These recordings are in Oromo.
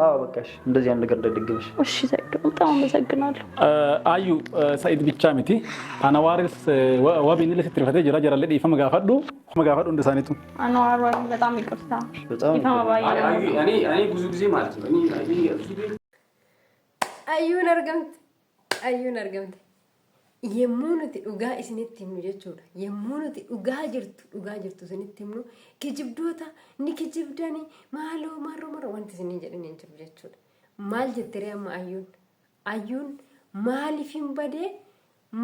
አዎ በቃ እሺ፣ እንደዚህ አይነት ነገር እንዳይደገምሽ። እሺ ሰይዶ፣ በጣም አመሰግናለሁ። አዩ ሰኢድ ብቻ miti Anawaaris wabiin illee sitti rifatee jira jarallee dhiifama gaafadhu gaafadhu hunda isaaniitu. አንዋር ወይ በጣም ይቅርታ። በጣም dhiifama baay'ee. እኔ ብዙ ጊዜ ማለት ነው እኔ ብዙ ጊዜ Ayyuun argamte. Ayyuun argamte. Yemmuu nuti dhugaa isinitti himnu jechuudha. Yemmuu nuti dhugaa jirtu dhugaa jirtu isinitti himnu kijibdoota ni kijibdani maaloo marroo marroo wanti isiniin jedhan hin jiru jechuudha. Maal jettiree amma ayyuun? Ayyuun maaliif hin badee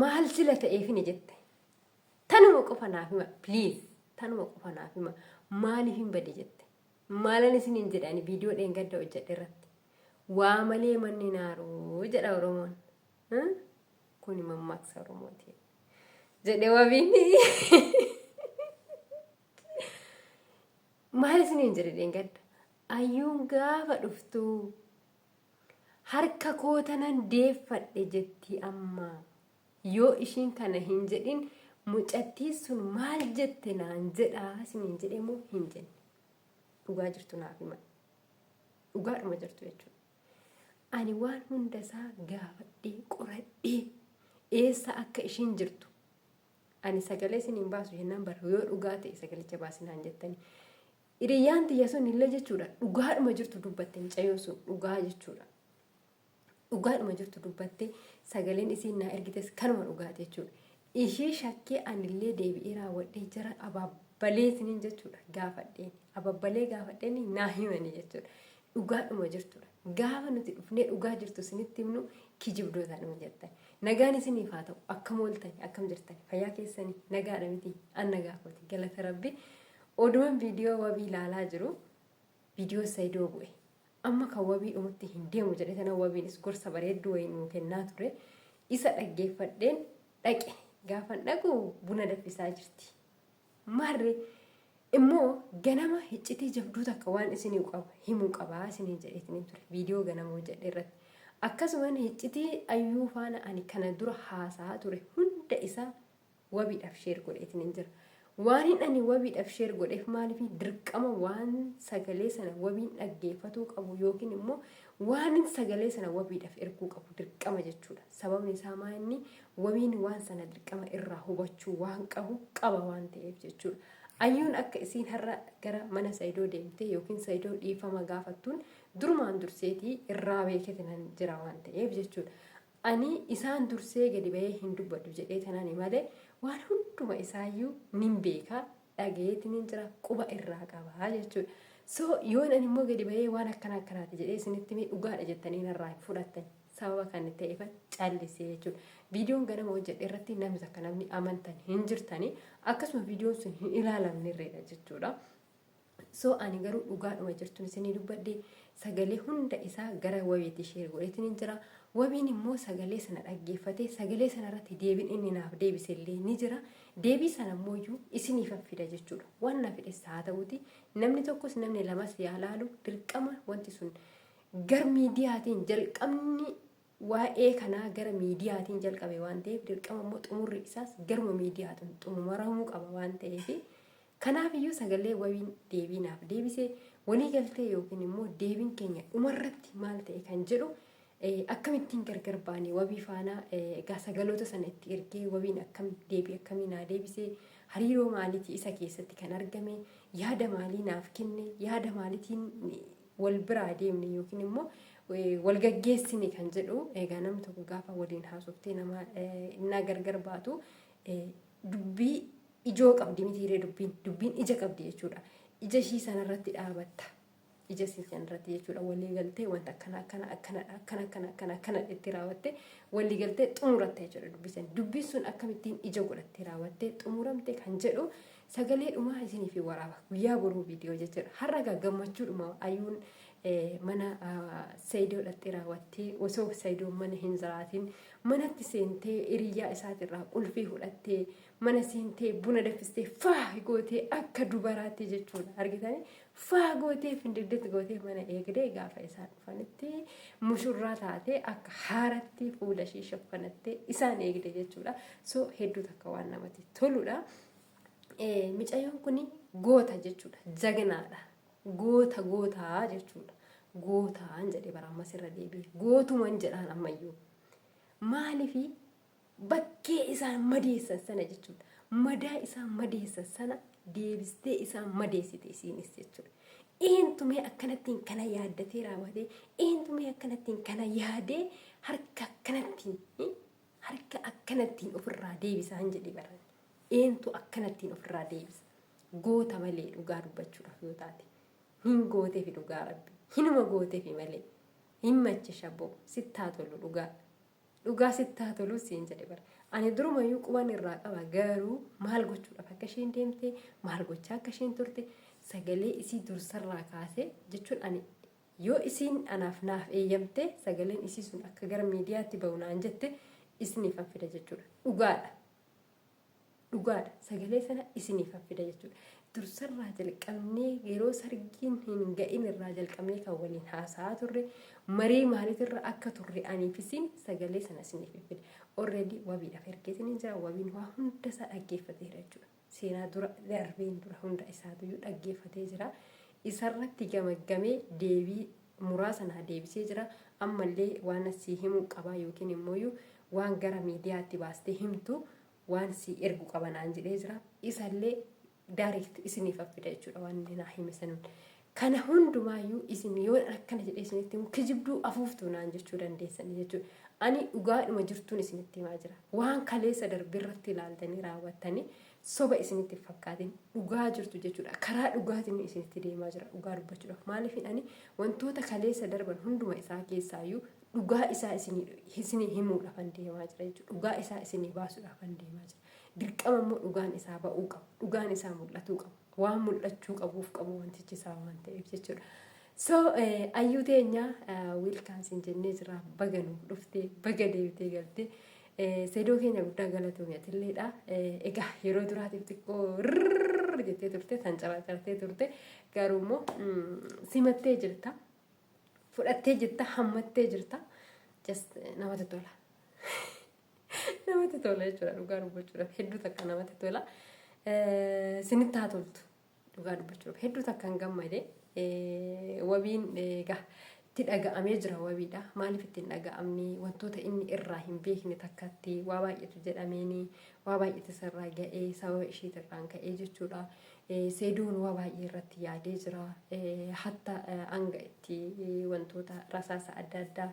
maal sila ta'eefini jette? Tanuma qofa naaf hima please. Tanuma qofa naaf hima. Maaliif hin bade jette? Maalan isiniin jedhe ani viidiyoo dheengadda hojjedhe irratti. Waa malee manni naaruu jedha Oromoon. Kuni mammaaksa Oromooti. Jedhe wabiin. Maal isiniin jedhe dheengadda? Ayyuun gaafa dhuftu harka koo tanan deeffadhe jetti amma. Yoo ishiin kana hin jedhin mucattiin sun maal jette naan jedhaa isiniin jedhe moo hin jenne? Dhugaa jirtu naaf hima. Dhugaadhuma jirtu jechuudha. Ani waan hunda isaa gaafadhee qoradhee eessa akka ishiin jirtu ani sagalee isin hin baasu jennaan bara yoo dhugaa ta'e sagalicha baasinaan jettani. Hiriyyaan tiyya sun illee jechuudha dhugaadhuma jirtu dubbatte mucayyoon sun dhugaa jechuudha. Dhugaadhuma jirtu dubbatte sagaleen isiin naa ergites kanuma dhugaati jechuudha. Ishii shakkee anillee deebi'ee raawwadhee jara abaabbalee isiniin jechuudha gaafadheen ababbalee gaafadheen naa himanii jechuudha. Dhugaadhuma jirtudha. Gaafa nuti dhufnee dhugaa jirtu isinitti himnu kijibdoota numa jettan. Nagaan isiniif haa ta'u akkam ooltani akkam jirtani fayyaa keessanii nagaadha miti an nagaa kooti galata rabbi. Oduman viidiyoo wabii ilaalaa jiru viidiyoo Sayidoo bu'e. Amma kan wabii dhumutti hin deemu jedhe tana wabiinis gorsa bareedduu wayii nuu kennaa ture. Isa dhaggeeffadheen dhaqe. Gaafan dhaqu buna danfisaa jirti. Maarree immoo ganama hiccitii jabduu takka waan isinii qaba himuu qabaa isiniin jedheetiin ture viidiyoo ganama hojjedhe irratti. Akkasumas hiccitii ayyuu faana ani kana dura haasa'aa ture hunda isaa wabiidhaaf sheer godheetiin jira. Waanin ani wabiidhaaf sheer godheef maaliif dirqama waan sagalee sana wabiin dhaggeeffatuu qabu yookiin immoo waanin sagalee sana wabiidhaaf erguu qabu dirqama jechuudha. Sababni isaa maa inni wabiin waan sana dirqama irraa hubachuu waan qabu qaba waan ta'eef jechuudha. Ayyuun akka isiin har'a gara mana Sayidoo deemtee yookiin Sayidoo dhiifama gaafattuun durumaan durseetii irraa beekete nan jira waan ta'eef jechuudha. Ani isaan dursee gadi bahee hin dubbadhu jedhee tanani malee waan hunduma isaayyuu nin beeka dhagayeetiin jira quba irraa qaba jechuudha. So yoon ani immoo gadi bahee waan akkana akkanaati jedhee isinitti himee dhugaadha jettanii narraa hin fudhattan. Sababa kan ta'eefan callisee jechuudha. Viidiyoon ganama hojjedhe irratti namni takka namni amantan hin jirtani akkasuma viidiyoon sun hin ilaalamnerreedha jechuudha. So ani garuu dhugaadhuma jirtun isinii dubbadhe sagalee hunda isaa gara wabiitti sheer godheetiin jira. Wabiin immoo sagalee sana dhaggeeffatee sagalee sana irratti deebiin inni naaf deebise illee ni jira. Deebii sana immoo iyyuu isiniif fida jechuudha. Waan na fedhes haa ta'uuti namni tokkos namni lamas yaa laalu dirqama wanti sun gar miidiyaatiin jalqabni waa'ee kanaa gara miidiyaatiin jalqabe waan ta'eef dirqama immoo xumurri isaas garuma miidiyaatiin xumuramuu qaba waan ta'eef kanaaf iyyuu sagalee wabiin deebii naaf deebise walii galtee yookiin immoo deebiin keenya dhumarratti maal ta'e kan jedhu akkamittiin gargar baane wabii faana egaa sagaloota sana itti ergee wabiin akkam deebii akkamii naa deebise hariiroo maaliitii isa keessatti kan argame yaada maalii naaf kenne yaada maaliitiin wal biraa deemne yookiin immoo wal gaggeessine kan jedhu egaa namni tokko gaafa waliin haasoftee nama innaa gargar baatu dubbii ijoo qabdi mitiiree dubbiin dubbiin ija qabdi jechuudha. Ija ishii sanarratti dhaabatta. Ija ishii sanarratti jechuudha walii galtee wanta akkana akkana akkana akkana akkana akkana akkana itti raawwatte walii galtee xumuratte jechuudha dubbii sana. Dubbiin sun akkamittiin ija godhattee raawwattee xumuramte kan jedhu sagalee dhumaa isiniif waraaba guyyaa boruu viidiyoo jechuudha. Har'a egaa gammachuudhuma ayyuun mana Sayidoo dhattee raawwattee osoo Sayidoon mana hin jiraatin manatti seentee hiriyyaa isaatirraa qulfii fudhattee mana seentee buna danfistee faa gootee akka dubaraatti jechuudha argitanii faa gootee findigditti gootee mana eegdee gaafa isaan dhufanitti mushurraa taatee akka haaratti fuula ishee shaffanattee isaan eegde jechuudha. So hedduu takka waan namatti toludha. Micayyoon kun goota jechuudha jagnaadha. Goota gootaa jechuudha. Gootaan jedhe bara ammas irra deebi'e. Gootuman jedhaan ammayyuu. Maaliifi bakkee isaan madeessan sana jechuudha. Madaa isaan madeessan sana deebistee isaan madeessite isiinis jechuudha. Eentumee akkanattiin kana yaaddatee raawwatee, eentumee akkanattiin kana yaadee harka akkanattiin harka akkanattiin ofirraa deebisaan jedhe baran. Eentu akkanattiin ofirraa deebisa? Goota malee dhugaa dubbachuudhaaf yoo taate. Hin gootefi dhugaa rabbi. Hinuma gootefi malee. Hin machisha boo sittaa tolu dhugaa. Dhugaa sittaa tolu siin jedhe bara. Ani durumayyuu quban irraa qaba garuu maal gochuudhaaf akka isheen deemte maal gochaa akka isheen turte sagalee isii dursarraa kaasee jechuun ani yoo isiin anaaf naaf eeyyamte sagaleen isii sun akka gara miidiyaatti ba'u naan jette isiniifan fida jechuudha. Dhugaadha. Dhugaadha. Sagalee sana isiniifan fida jechuudha. Dursarraa jalqabnee yeroo sargiin hin ga'in irraa jalqabnee kan waliin haasa'aa turre marii maaliitirra akka turre aniif isin sagalee sana isiniif fida. Already wabiidhaaf ergee isiniin jira. Wabiin waa hunda isaa dhaggeeffateera jechuudha. Seenaa dura darbeen dura hunda isaatuyyuu dhaggeeffatee jira. Isarratti gamaggamee deebii muraasa naa deebisee jira. Ammallee waan sii himuu qaba yookiin immoo waan gara miidiyaatti baastee himtu waan sii ergu qaba naan jedhee jira. Isallee direct isiniif fida jechuudha waan inni naa hime sanuun. Kana hundumaayyuu isin yoo akkana jedhee isinitti himu kijibduu afuuftuu naan jechuu dandeessanii jechuudha. Ani dhugaadhuma jirtuun isinitti himaa jira. Waan kaleessa darbirratti ilaaltanii raawwattanii soba isinitti hin fakkaatin dhugaa jirtu jechuudha. Karaa dhugaatiin isinitti deemaa jira dhugaa dubbachuudhaaf. Maaliif ani wantoota kaleessa darban hunduma isaa keessaayyuu dhugaa isaa isinii himuudhaafan deemaa jira jechuudha. Dhugaa isaa isinii baasuudhaafan deemaa jira. Dirqama immoo dhugaan isaa ba'uu qaba. Dhugaan isaa mul'atuu qaba. Waan mul'achuu qabuuf qabu wantichi isaa waan ta'eef jechuudha. So ayyuu teenya welcome siin jennee jira baga nuuf dhuftee baga deebitee galtee seedoo keenya guddaa galatoomi atilleedha. Egaa yeroo duraatiif xiqqoo rrrr jettee turte tancaraacartee turte garuu immoo simattee jirta fudhattee jirta hammattee jirta just namatti tola. Namatti tola jechuudha dhugaa dubbachuudhaaf hedduu takka namatti tola. Sinitti haa toltu dhugaa dubbachuudhaaf hedduu takka hin gammade. Wabiin egaa itti dhaga'amee jira wabiidha. Maaliif itti hin dhaga'amne wantoota inni irraa hin beekne takkatti waa baay'eetu jedhameeni waa baay'eetu isarraa ga'ee sababa isheetirraan ka'ee jechuudha. Seedoon waa baay'ee irratti yaadee jira. Hatta hanga itti wantoota rasaasa adda addaa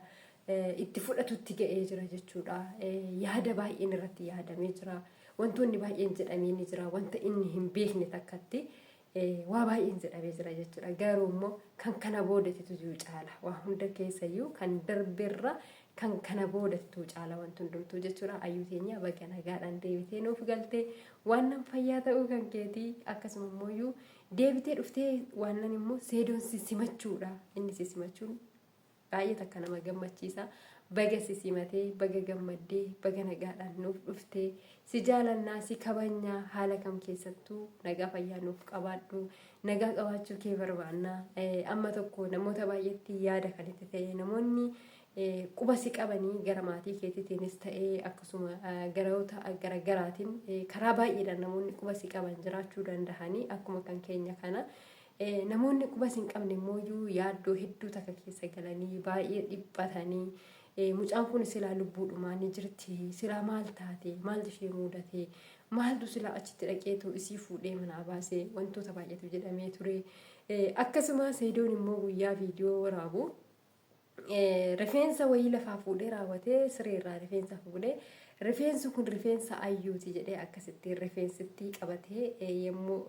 itti fudhatutti ga'ee jira jechuudha. Yaada baay'een irratti yaadamee jira. Wantoonni baay'een jedhamee ni jira. Wanta inni hin beekne takkatti waa baay'een jedhamee jira jechuudha. Garuu immoo kan kana boodatitu jiru caala. Waa hunda keessayyuu kan darberra kan kana boodatitu caala wanti hundumtuu jechuudha. Ayyuu teenya baga nagaadhaan deebitee nuuf galtee waan nan fayyaa ta'uu kan keetii akkasuma immoo deebitee dhuftee waan nan immoo seedoon si simachuudha. Inni si simachuun baay'ee takka nama gammachiisa. Baga si simatee, baga gammaddee, baga nagaadhaan nuuf dhuftee, si jaalannaa, si kabajnaa haala kam keessattuu nagaa fayyaa nuuf qabaadhu, nagaa qabaachuu kee barbaannaa. Amma tokko namoota baay'eetti yaada kan itti ta'e namoonni quba si qabanii gara maatii keetiitiinis ta'ee akkasuma garoota garaagaraatiin karaa baay'eedhaan namoonni quba si qaban jiraachuu danda'anii akkuma kan keenya kana. Namoonni quba si hin qabne immoo yaaddoo hedduu takka keessa galanii baay'ee dhiphatanii mucaan kun silaa lubbuudhumaa ni jirti silaa maal taate maaltu ishee mudate maaltu silaa achitti dhaqeetu isii fuudhee manaa baase wantoota baay'eetu jedhamee ture. Akkasuma Seedoon immoo guyyaa viidiyoo waraabu rifeensa wayii lafaa fuudhee raawwatee sireerraa rifeensa fuudhee rifeensi kun rifeensa ayyuuti jedhee akkasitti rifeensitti qabatee yommuu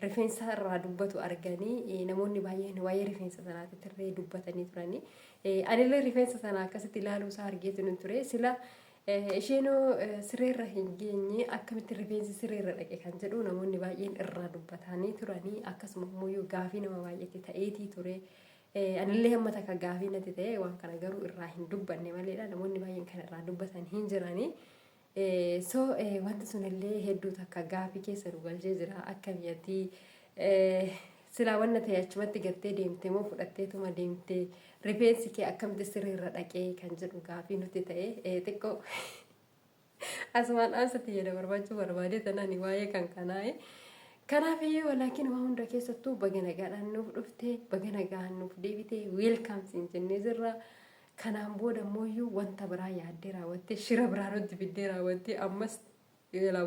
rifeensa irraa dubbatu arganii namoonni baay'een waa'ee rifeensa sanaatti illee dubbatanii turanii. Anillee rifeensa sana akkasitti ilaaluu isaa argeetu ni ture. Sila isheenoo sireerra hin geenye akkamitti rifeensi sireerra dhaqe kan jedhu namoonni baay'een irraa dubbatanii turanii akkasuma immoo gaafii nama baay'eetti ta'eetii ture. Anillee hamma takka gaafii natti ta'e waan kana garuu irraa hin dubbanne maleedha. Namoonni baay'een kan irraa dubbatan hin jiranii. So wanti sunillee hedduu takka gaafii keessa nu galchee jira. Akka biyyattii silaa wanna ta'e achumatti gattee deemte moo fudhatteetuma deemte rifeensi kee akkamitti sirriirra dhaqee kan jedhu gaafii nutti ta'e xiqqoo asumaan dhaamsatti jedha barbaachuu barbaade tanaan waa'ee kan kanaa'e. Kanaaf iyyuu walaakin waa hunda keessattuu baga nagaadhaan nuuf dhuftee, baga nagaan nuuf deebitee, welcome siin jennee jirra. Kanaan booda immoo wanta biraa yaaddee raawwattee, shira biraa nutti fiddee raawwattee, ammas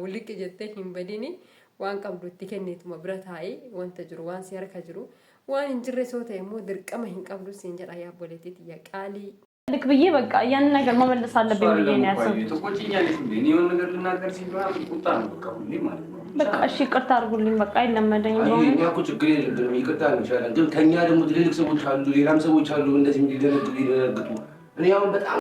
walitti jettee hin badini. Waan qabdu itti kenneetuma bira taa'ee, wanta jiru, waan si harka jiru, waan hin jirre soo ta'e immoo dirqama hin qabdu siin jedha. Yaa obboleettii tiyya qaalii. ልክ ብዬ በቃ ያንን ነገር መመለስ አለብኝ ብዬ ነው ያሰብኩት። ትቆጪኛለሽ ሁሌ። እኔ የሆነ ነገር ልናገር ሲል ምናምን ቁጣ ነው በቃ ሁሌ ማለት ነው። በቃ እሺ ይቅርታ አድርጉልኝ። በቃ አይለመደኝም አይ በእውነት። እኛ እኮ ችግር የለብንም፣ ይቅርታ እንችላለን። ግን ከኛ ደግሞ ትልልቅ ሰዎች አሉ፣ ሌላም ሰዎች አሉ እንደዚህ ሊደነግጡ ሊደነግጡ። እኔ አሁን በጣም